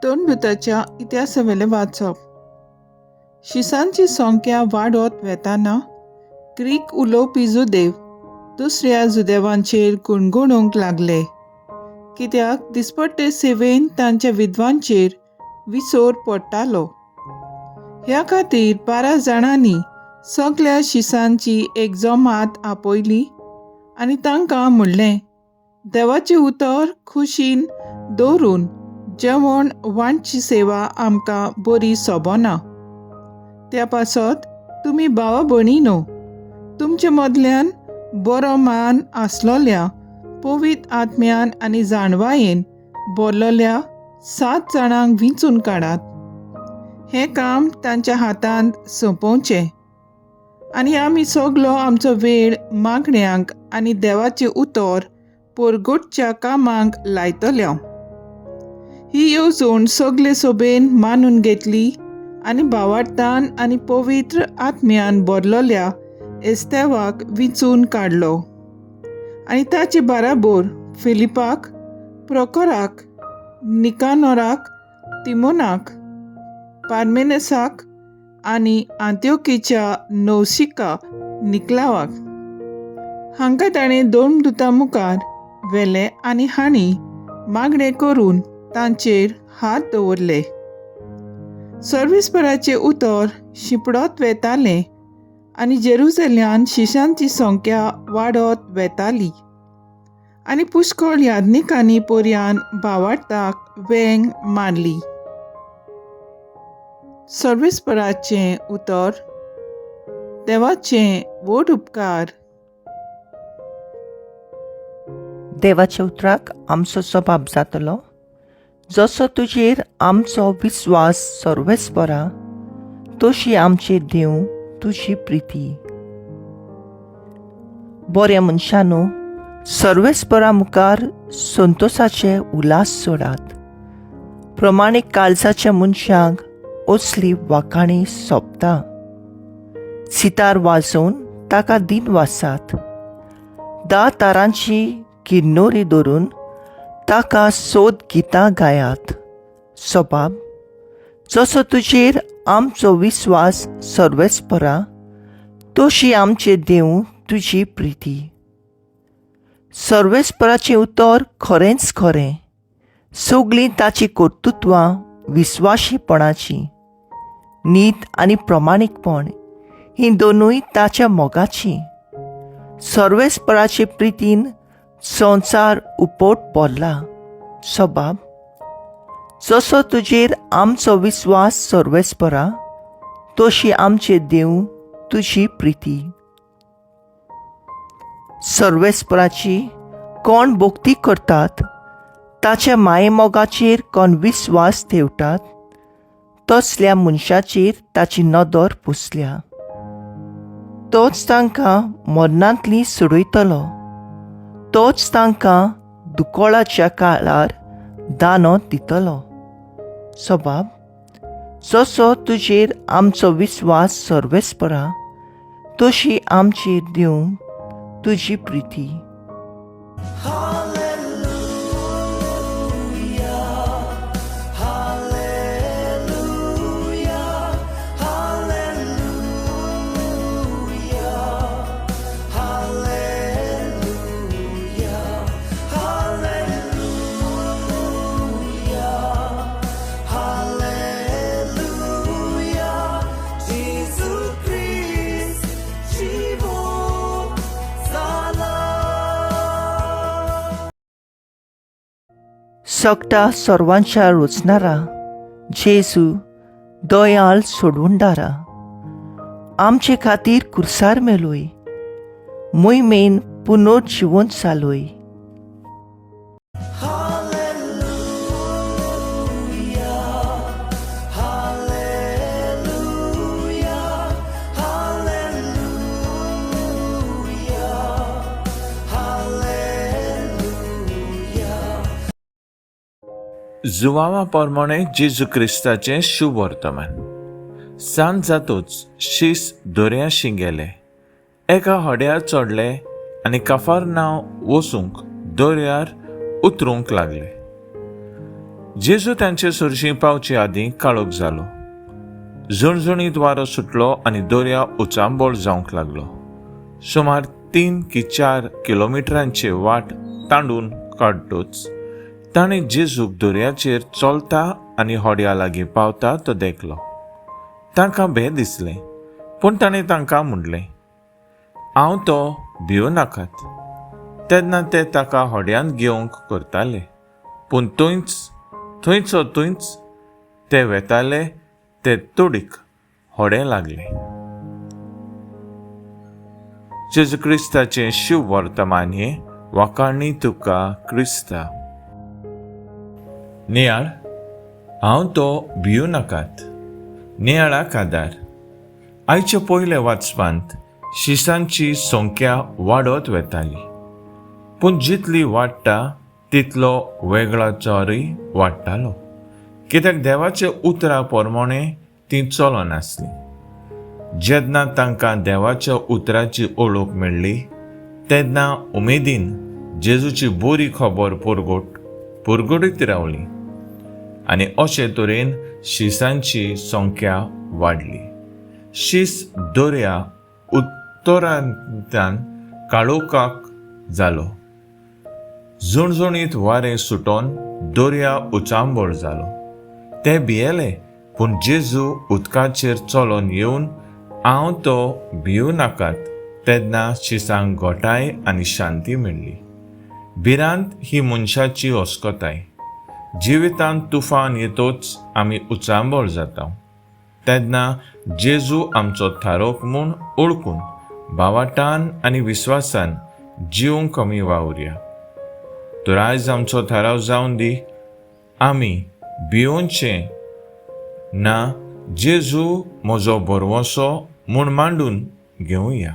दोन इतिहासावेलें वाचप. शिसांची संख्या वाडत वेताना ग्रीक उलोवपी जुदेव दुसऱ्या जुदेवांचेर गुणगुणूंक लागले, कित्याक दिसपट्टे सेवेन तांच्या विद्वांचेर विसोर पडटालो. ह्या खातीर 12 जाणांनी सगल्या शिसांची एक जमात आपयली आनी तांकां म्हणलें, देवाचें उतर खुशीन दवरून जेवण वांटची सेवा आमकां बरी सोबना. त्या पासत तुमी भावा भयणीनो, तुमचे मदल्यान बरो मान आसलोल्या पवित्र आत्म्यान आनी जाणवायेन बोरलोल्या 7 जाणांक विंचून काडात. हें काम तांच्या हातांत सोंपोवचें आनी आमी सगलो आमचो वेळ मागण्यांक आनी देवाचें उतर पोरगोटच्या कामांक लायतल्या. ही येवजण सगले सोबेन मानून घेतली आनी भावार्थान आनी पवित्र आत्म्यान भरलोल्या एस्तेवाक विंचून काडलो आनी ताचे बाराबोर फिलिपाक, प्रोकोराक, निकानोराक, तिमोनाक, पार्मेनसाक आनी आंत्योकीच्या नौशिका निकलावाक. हांकां ताणें 2 दुतां मुखार व्हेले आनी हांणी मागणें करून तांचेर हात दवरले. सर्विसपराचें उतर शिंपडत वेतालें आनी जेरुजल्यान शिशांची संख्या वाडत वेताली आनी पुष्कळ याज्ञिकांनी पर्यान भावार्थाक वेंग मारली. सर्विसपराचें उतर. देवाचें व्हड उपकार. देवाच्या उतराक आमचो स्वभाव जातलो, जसो तुजेर आमचो विस्वास सर्वेस्परा तशी आमचेर देव तुजी प्रिती. बऱ्या मनशानो, सर्वेस्परा मुखार संतोसाचे उल्हास सोडात. प्रमाणीक काळजाच्या मनशांक असली वाखाणी सोंपता. सितार वाजोवन ताका दिन वासात. 10 तारांची किन्नोरी धरून ताका सोद गितां गायात. स्वभाव जसो तुजेर आमचो विस्वास सर्वेस्परा तशी आमचे देव तुजी प्रिती. सर्वेस्पराचें उतर खरेंच खरें, सगळीं ताची कर्तृत्वां विस्वाशीपणाची. नीत आनी प्रमाणीकपण हीं दोनूय ताच्या मोगाचीं. सर्वेस्पराचे प्रितीन संवसार उपोट भरला. स्वभाव जसो तुजेर आमचो विस्वास सर्वेस्परा तशी आमचे देव तुजी प्रिती. सर्वेस्पराची कोण भक्ती करतात, ताच्या मायेमोगाचेर कोण विस्वास ठेवतात, तसल्या मनशाचेर ताची नदर पुसल्या. तोच तांकां मरणांतली सोडयतलो, तोच तांकां दुकोळाच्या काळार दानो दितलो. स्वभाव जसो तुजेर आमचो विस्वास सर्वेस्परा तशी आमचेर दिवंक तुजी प्रिती. सगटा सर्वांच्या रोचणारा जेजू दयाळ सोडवणदारा, आमचे खातीर कुर्सार मेलोय, मोहिमेन पुनर्जिवंत जालोय. जुवावा प्रमाणे जेजू क्रिस्ताचें शुभ वर्तमान. सांज जातूच शीस दर्याशी गेले, एका होड्यार चडले आनी काफारनांव वचूंक दर्यार उतरूंक लागले. जेजू तांचे सरशी पावचे आदीं काळोख जालो. झणझणीत वारो सुटलो आनी दर्या उचांबळ जावंक लागलो. सुमार 3 की 4 किलोमिटरांची वाट तांडून काडटूच ताणें जेजूक दर्याचेर चलता आनी होड्या लागीं पावता तो देखलो. तांकां भें दिसलें, पूण ताणें तांकां म्हणलें, हांव तो, भिवं नाकात. तेन्ना ते ताका होड्यांत घेवंक करताले, पूण थंयचो थंयच ते वेताले ते तोडीक होडें लागलें. जेजू क्रिस्ताचें शिव वर्तमान हें. वाखाणी तुका क्रिस्ता. नियाळ, हांव तो, भिवं नाकात. नियाळाक आदार. आयच्या पयल्या वाचपांत शिसांची संख्या वाडत वेताली, पूण जितली वाडटा तितलो वेगळाचारूय वाडटालो, कित्याक देवाच्या उतरा प्रमाणे ती चलनासली. जेन्ना तांकां देवाच्या उतराची ओळख मेळ्ळी तेन्ना उमेदीन जेजूची बरी खबर पुरगटीत रावली आनी अशे तरेन शिसांची संख्या वाडली. शीस दर्या उत्तरांतल्यान काळोखाक जालो. झणझणीत वारें सुटोन दर्या उचांबळ जालो. ते भियेले, पूण जेजू उदकाचेर चलोन येवन हांव तो, भिवं नाकात तेन्ना शिसांक घोटाय आनी शांती मेळ्ळी. भिरांत ही मनशाची अस्कताय. जिवितांत तुफान येतोच आमी उचांबळ जाता, तेन्ना जेजू आमचो थारोक म्हूण ओळखून भावाटान आनी विस्वासान जिवंक आमी वावुरया. तर आयज आमचो थाराव जावन दी, आमी भियोनचें ना, जेजू म्हजो भरवंसो म्हूण मांडून घेवया.